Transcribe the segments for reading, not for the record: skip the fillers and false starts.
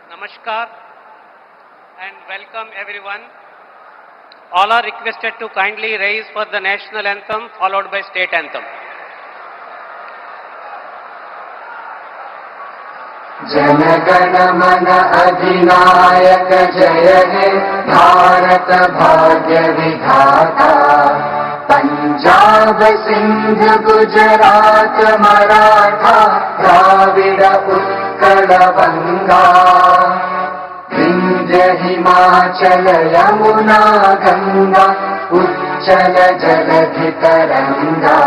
Namaskar and welcome everyone. All are requested to kindly raise for the national anthem followed by state anthem. Jana Gana मन अधिनायक जय हे भारत भाग्य विधाता। पंजाब सिंध गुजरात मराठा द्राविड उत्कल बंगा। विंध्य हिमाचल यमुना गंगा उच्चल जलधि तरंगा।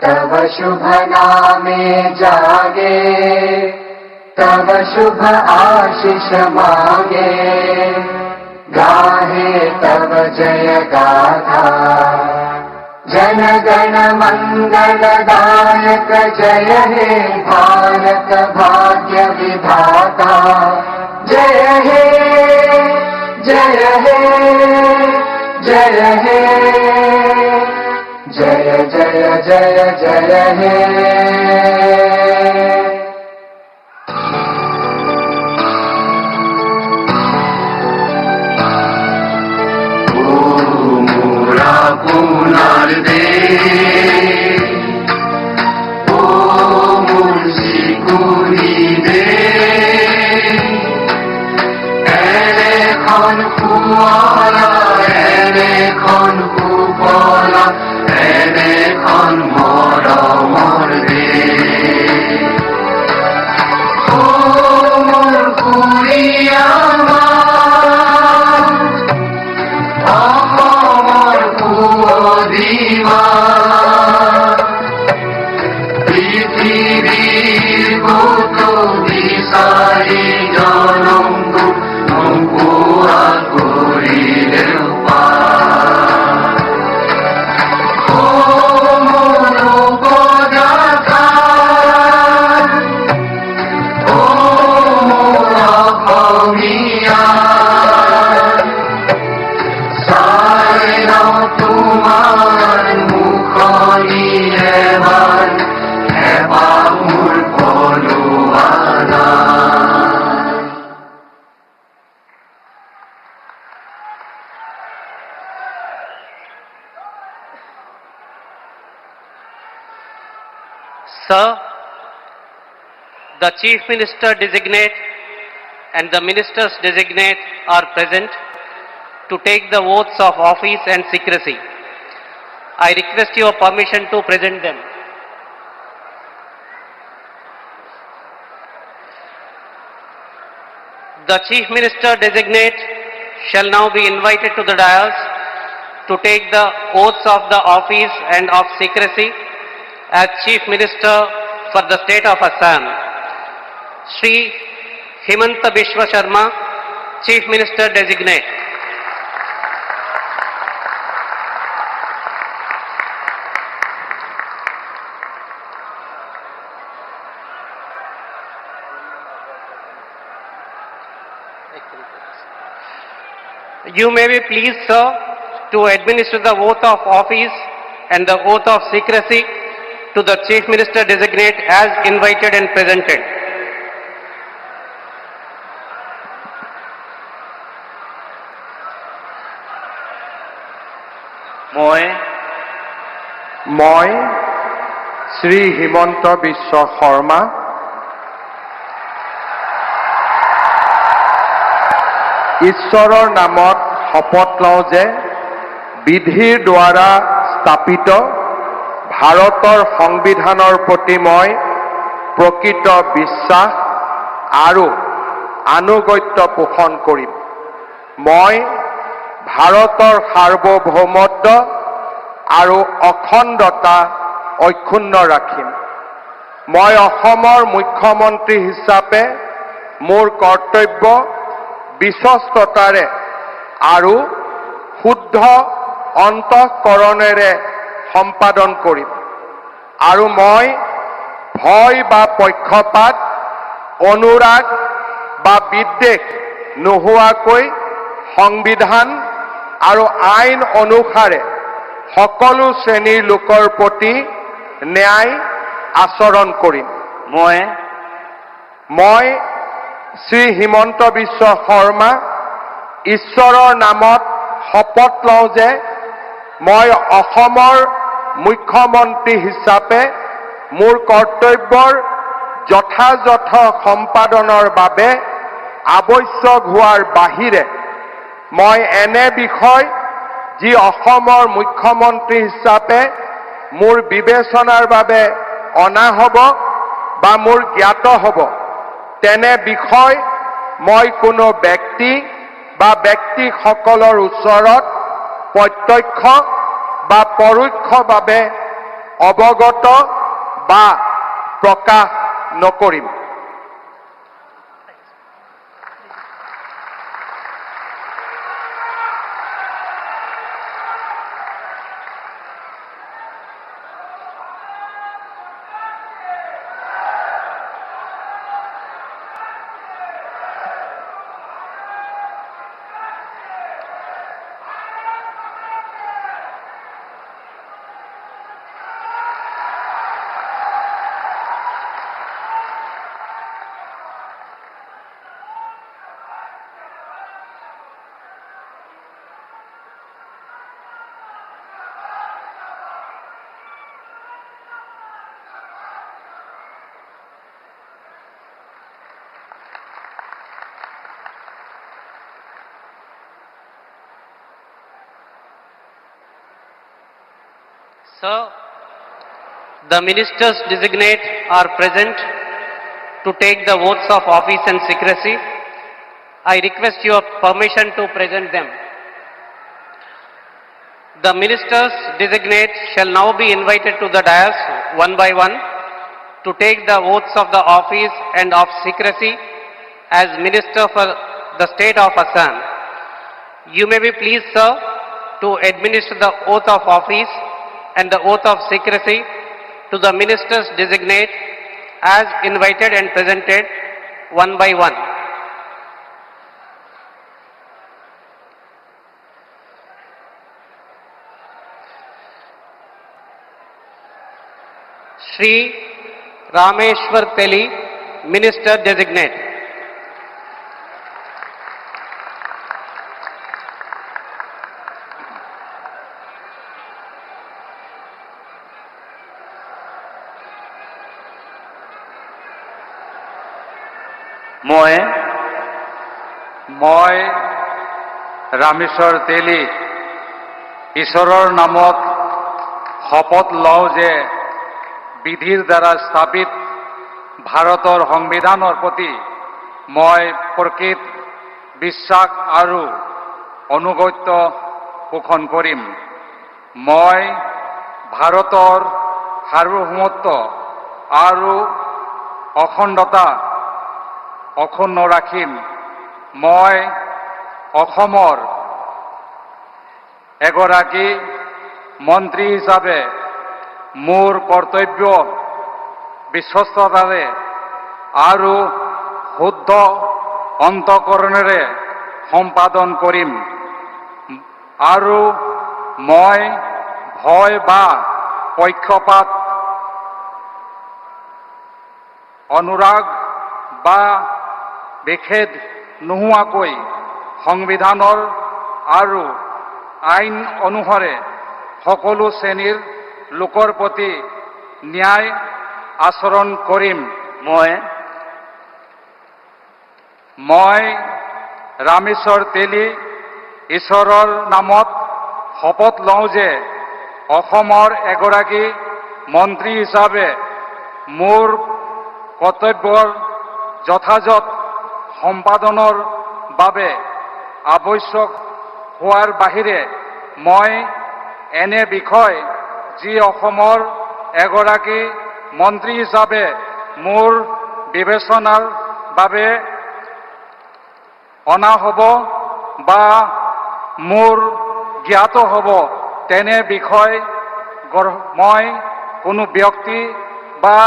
तव शुभ नामे जागे, तव शुभ आशीष मागे, गाहे तव जय गाथा। जनगण मंगलदायक जय हे भारत भाग्य विधाता। जय हे, जय हे, जय हे, जय जय जय जय हे। মোৰ আপোনাৰ দেশ, অ মোৰ চিকুণি দেশ, এনেখন শুৱলা, এনেখন সুফলা, এনেখন মৰমৰ দেশ। অ মোৰ সুৰীয়া মাত, অসমৰ সুৱদী মাত, পৃথিৱীৰ ক'তো বিচাৰি জনমটো নোপোৱা কৰিলেও পাৰ। অ মোৰ ওপজা ঠাই, অ মোৰ অসমী আই, চাই লওঁ তোমাৰ মুখনি এবাৰ, হেঁপাহ মোৰ পলোৱা নাই। Sir, the Chief Minister designate and the ministers designate are present to take the oaths of office and secrecy. I request your permission to present them. The Chief Minister designate shall now be invited to the dais to take the oaths of the office and of secrecy as Chief Minister for the state of Assam. Shri Himanta Bishwa Sharma, Chief Minister designate. You may be pleased, sir, to administer the oath of office and the oath of secrecy to the Chief Minister designate as invited and presented. মই মই শ্ৰী হিমন্ত বিশ্ব শৰ্মা, ঈশ্বৰৰ নামত শপত লওঁ যে বিধিৰ দ্বাৰা স্থাপিত ভাৰতৰ সংবিধানৰ প্ৰতি মই প্ৰকৃত বিশ্বাস আৰু আনুগত্য পোষণ কৰিম। মই ভাৰতৰ সাৰ্বভৌমত্ব আৰু অখণ্ডতা অক্ষুণ্ণ ৰাখিম। মই অসমৰ মুখ্যমন্ত্ৰী হিচাপে মোৰ কৰ্তব্য বিশ্বস্ততাৰে আৰু শুদ্ধ অন্তঃকৰণেৰে সম্পাদন কৰিম আৰু মই ভয় বা পক্ষপাত, অনুৰাগ বা বিদ্বেষ নোহোৱাকৈ সংবিধান আৰু আইন অনুসাৰে সকলো শ্ৰেণীৰ লোকৰ প্ৰতি ন্যায় আচৰণ কৰিম। মই মই শ্ৰী হিমন্ত বিশ্ব শৰ্মা ঈশ্বৰৰ নামত শপত লওঁ যে মই অসমৰ মুখ্যমন্ত্ৰী হিচাপে মোৰ কৰ্তব্যৰ যথাযথ সম্পাদনৰ বাবে আৱশ্যক হোৱাৰ বাহিৰে মই এনে বিষয় যি অসমৰ মুখ্যমন্ত্ৰী হিচাপে মোৰ বিবেচনাৰ বাবে অনা হ'ব বা মোৰ জ্ঞাত হ'ব তেনে বিষয় মই কোনো ব্যক্তি বা ব্যক্তিসকলৰ ওচৰত প্ৰত্যক্ষ বা পৰোক্ষভাৱে অৱগত বা প্ৰকাশ নকৰিম। Sir, the ministers designate are present to take the oaths of office and secrecy. I request your permission to present them. The ministers designate shall now be invited to the dais one by one to take the oaths of the office and of secrecy as minister for the state of Assam. You may be pleased, sir, to administer the oath of office and the oath of secrecy to the ministers designate as invited and presented one by one. Shri Rameshwar Teli, Minister Designate. মই মই ৰামেশ্বৰ তেলী ঈশ্বৰৰ নামত শপত লওঁ যে বিধিৰ দ্বাৰা স্থাপিত ভাৰতৰ সংবিধানৰ প্ৰতি মই প্ৰকৃত বিশ্বাস আৰু আনুগত্য পোষণ কৰিম। মই ভাৰতৰ সাৰ্বভৌমত্ব আৰু অখণ্ডতা অক্ষুণ্ণ ৰাখিম। মই অসমৰ এগৰাকী মন্ত্ৰী হিচাপে মোৰ কৰ্তব্য বিশ্বস্ততাৰে আৰু শুদ্ধ অন্তঃকৰণেৰে সম্পাদন কৰিম আৰু মই ভয় বা পক্ষপাত, অনুৰাগ বা বিদ্বেষ নোহোৱাকৈ সংবিধানৰ আৰু আইন অনুসাৰে সকলো শ্ৰেণীৰ লোকৰ প্ৰতি ন্যায় আচৰণ কৰিম। মই মই ৰামেশ্বৰ তেলী ঈশ্বৰৰ নামত শপত লওঁ যে অসমৰ এগৰাকী মন্ত্ৰী হিচাপে মোৰ কৰ্তব্যৰ যথাযথ সম্পাদনৰ বাবে আৱশ্যক হোৱাৰ বাহিৰে মই এনে বিষয় যি অসমৰ এগৰাকী মন্ত্ৰী হিচাপে মোৰ বিবেচনাৰ বাবে অনা হ'ব বা মোৰ জ্ঞাত হ'ব তেনে বিষয় মই কোনো ব্যক্তি বা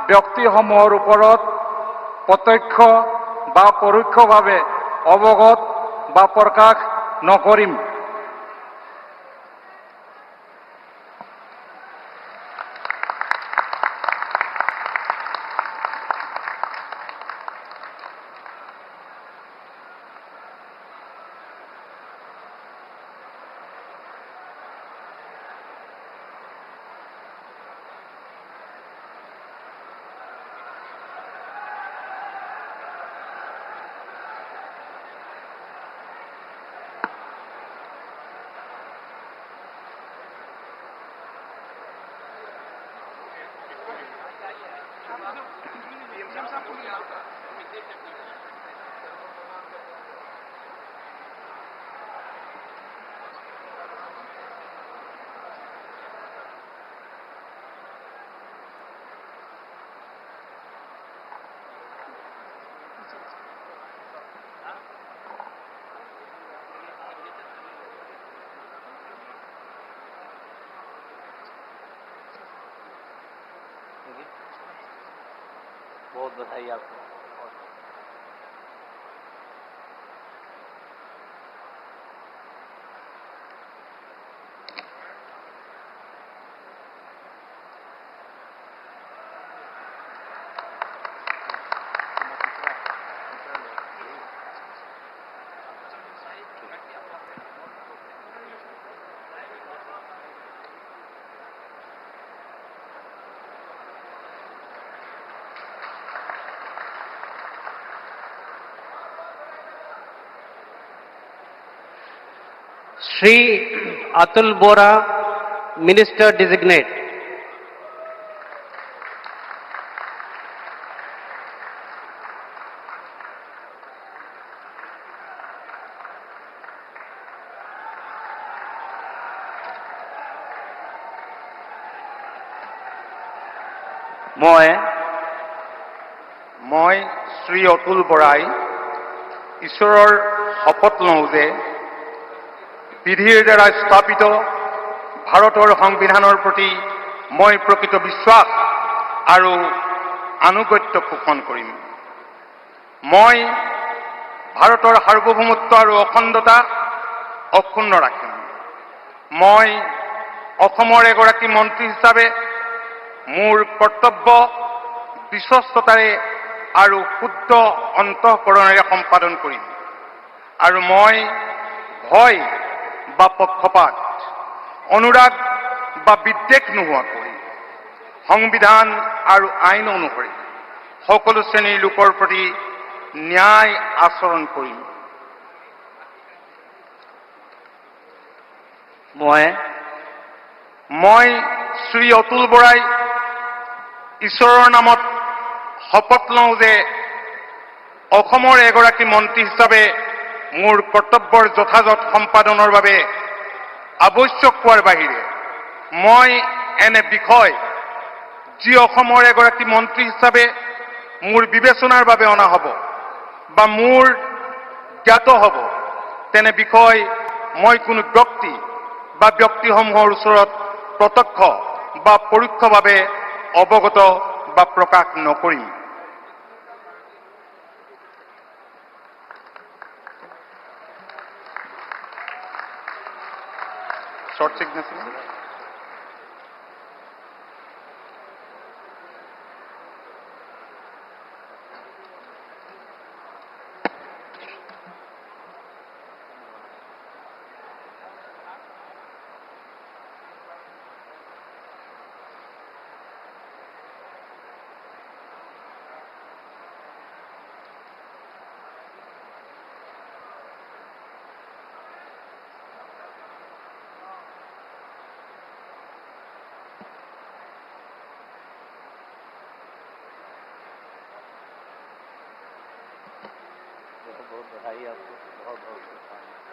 ব্যক্তিসমূহৰ ওপৰত প্ৰত্যক্ষ বা পৰোক্ষভাৱে অৱগত বা প্ৰকাশ নকৰিম। बहुत बधाई आपको। Shri Atul Bora, Minister Designate. মই শ্ৰী অতুল বৰাই ঈশ্বৰৰ শপত লওঁ যে বিধিৰ দ্বাৰা স্থাপিত ভাৰতৰ সংবিধানৰ প্ৰতি মই প্ৰকৃত বিশ্বাস আৰু আনুগত্য পোষণ কৰিম। মই ভাৰতৰ সাৰ্বভৌমত্ব আৰু অখণ্ডতা অক্ষুণ্ণ ৰাখিম। মই অসমৰ এগৰাকী মন্ত্ৰী হিচাপে মোৰ কৰ্তব্য বিশ্বস্ততাৰে আৰু শুদ্ধ অন্তঃকৰণেৰে সম্পাদন কৰিম আৰু মই ভয় বা পক্ষপাত, অনুৰাগ বা বিদ্বেষ নোহোৱাকৈ সংবিধান আৰু আইন অনুসৰি সকলো শ্ৰেণীৰ লোকৰ প্ৰতি ন্যায় আচৰণ কৰিম। মই শ্ৰী অতুল বৰাই ঈশ্বৰৰ নামত শপত লওঁ যে অসমৰ এগৰাকী মন্ত্ৰী হিচাপে মোৰ কৰ্তব্যৰ যথাযথ সম্পাদনৰ বাবে আৱশ্যক হোৱাৰ বাহিৰে মই এনে বিষয় যি অসমৰ এগৰাকী মন্ত্ৰী হিচাপে মোৰ বিবেচনাৰ বাবে অনা হ'ব বা মোৰ জ্ঞাত হ'ব, তেনে বিষয় মই কোনো ব্যক্তি বা ব্যক্তিসমূহৰ ওচৰত প্ৰত্যক্ষ বা পৰোক্ষভাৱে অৱগত বা প্ৰকাশ নকৰিম। Short signature. बहुत बधाई आपको, बहुत बहुत शुभकामनाएं।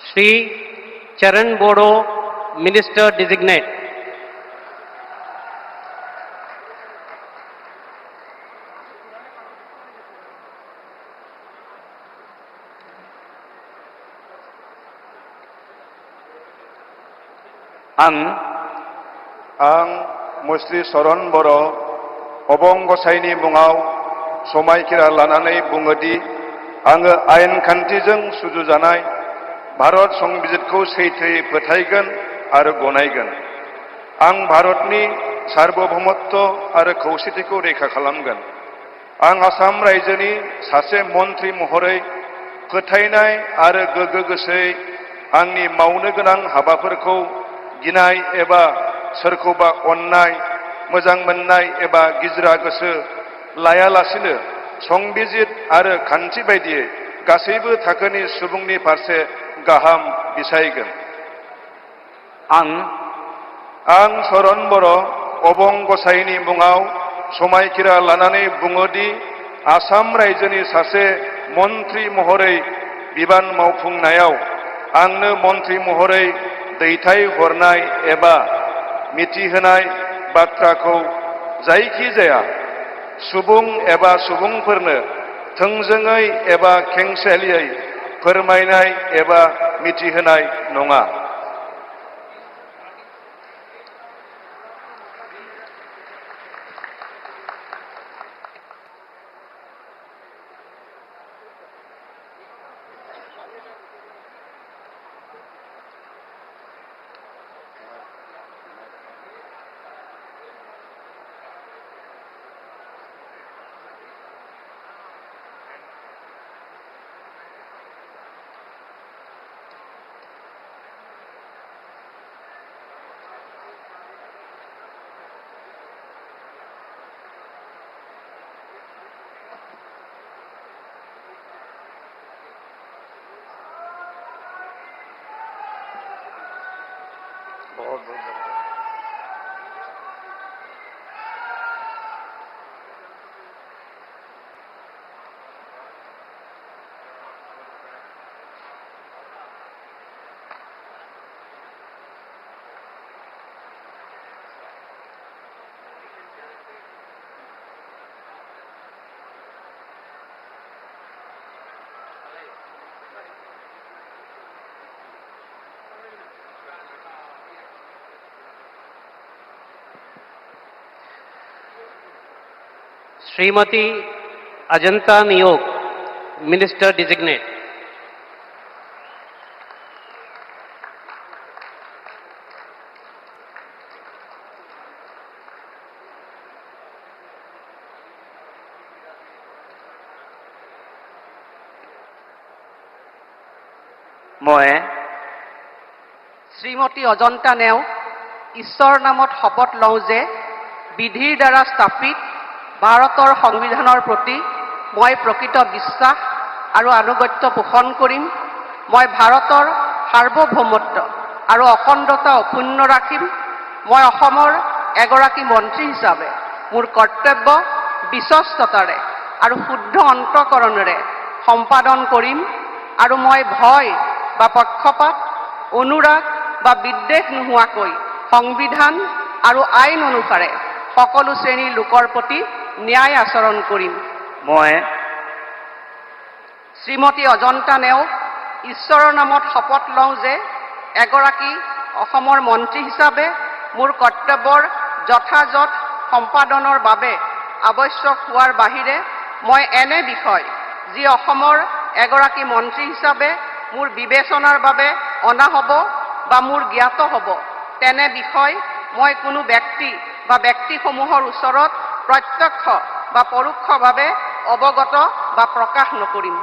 Shri Charan Bodo, Minister Designate. आं मुस्रि चरन बर' अबं गसाइनि मुङाव समायखिरा लानानै बुङोदि आङो आयेन खान्थिजों सुजुजानाय भारत संबिजितखौ सैथोयै फोथायगोन आरो गनायगोन। आं भारतनि सार्वभौमत्व आरो खौसेथिखौ रैखा खालामगोन। आं आसाम रायजोनि सासे मन्त्रि महरै फोथायनाय आरो गोग्गो गोसोयै आंनि मावनो गोनां हाबाफोरखौ गिनाय एबा सोरखौबा अननाय, मोजां मोननाय एबा गिज्रा गोसो लायालासिनो संबिजित आरो खान्थि बायदियै गासैबो थाखोनि सुबुंनि फारसे गाहाम बिसायगोन। आं चरन बर' अबं गसाइनि मुङाव समायखिरा लानानै बुङोदि आसाम रायजोनि सासे मन्त्रि महरै बिबान मावफुंनायाव आंनो मन्त्रि महरै दैथायहरनाय एबा मिथिहोनाय बाथ्राखौ जायखिजाया सुबुं एबा सुबुंफोरनो थोंजोङै एबा खेंसालियै फोरमायनाय एबा मिथिहोनाय नङा। बहुत बहुत धन्यवाद। Srimati Ajanta Neog, Minister Designate. মই শ্ৰীমতী অজন্তা নেওগ ঈশ্বৰৰ নামত শপত লওঁ যে বিধিৰ দ্বাৰা স্থাপিত ভাৰতৰ সংবিধানৰ প্ৰতি মই প্ৰকৃত বিশ্বাস আৰু আনুগত্য পোষণ কৰিম। মই ভাৰতৰ সাৰ্বভৌমত্ব আৰু অখণ্ডতা অক্ষুণ্ণ ৰাখিম। মই অসমৰ এগৰাকী মন্ত্ৰী হিচাপে মোৰ কৰ্তব্য বিশ্বস্ততাৰে আৰু শুদ্ধ অন্তঃকৰণেৰে সম্পাদন কৰিম আৰু মই ভয় বা পক্ষপাত, অনুৰাগ বা বিদ্বেষ নোহোৱাকৈ সংবিধান আৰু আইন অনুসাৰে সকলো শ্ৰেণীৰ লোকৰ প্ৰতি ন্যায় আচৰণ কৰিম। মই শ্ৰীমতী অজন্তা নেওগ ঈশ্বৰৰ নামত শপত লওঁ যে এগৰাকী অসমৰ মন্ত্ৰী হিচাপে মোৰ কৰ্তব্যৰ যথাযথ সম্পাদনৰ বাবে আৱশ্যক হোৱাৰ বাহিৰে মই এনে বিষয় যি অসমৰ এগৰাকী মন্ত্ৰী হিচাপে মোৰ বিবেচনাৰ বাবে অনা হ'ব বা মোৰ জ্ঞাত হ'ব, তেনে বিষয় মই কোনো ব্যক্তি বা ব্যক্তিসমূহৰ ওচৰত প্ৰত্যক্ষ বা পৰোক্ষভাৱে অৱগত বা প্ৰকাশ নকৰিম।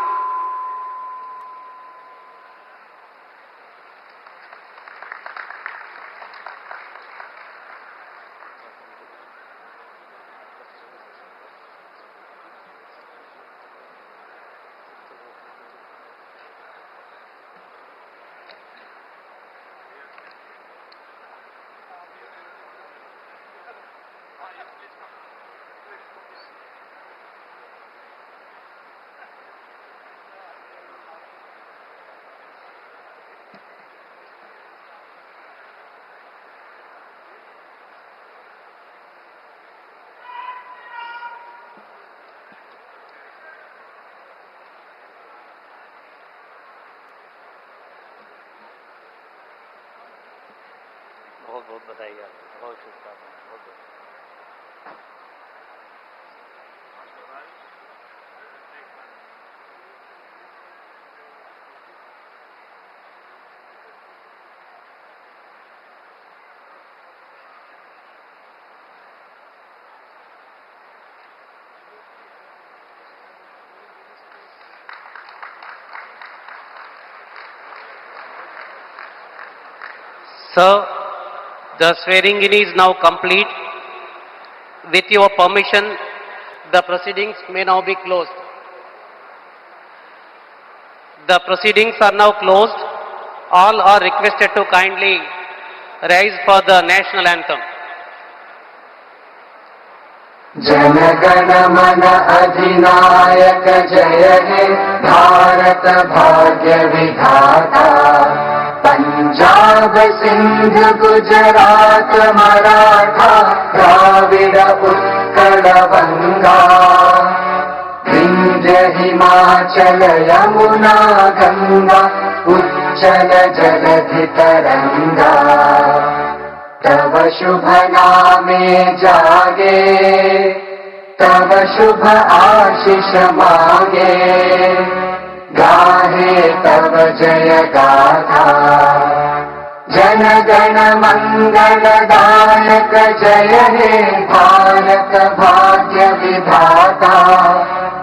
बहुत बहुत बधाई आपको, बहुत शुभकामनाएं, बहुत बहुत। Sir, the swearing in is now complete. With your permission, the proceedings may now be closed. The proceedings are now closed. All are requested to kindly rise for the national anthem. Jana Gana मन अधिनायक जय हे भारत भाग्य विधाता पंजाब सिंध गुजरात मराठा द्राविड उत्कल बंगा विंध्य हिमाचल यमुना गंगा उच्चल जलधि तरंगा तव शुभ नामे जागे, तव शुभ आशीष मागे, गाहे तव जय गाथा। जन गण मंगलदायक जय हे भारत भाग्य विधाता।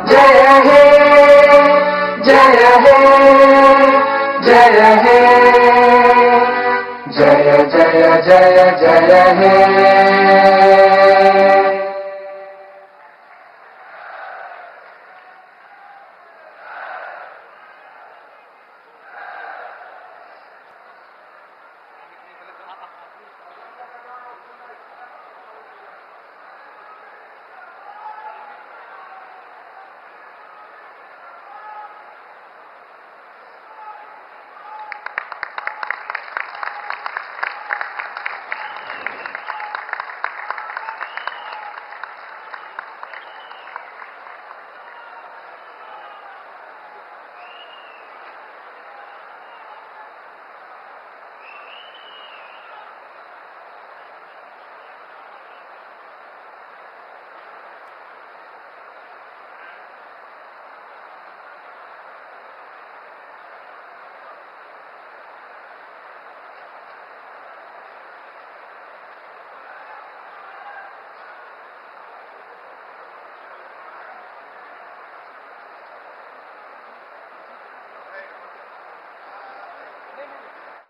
जय हे, जय हे, जय हे, जय जय जय जय हे।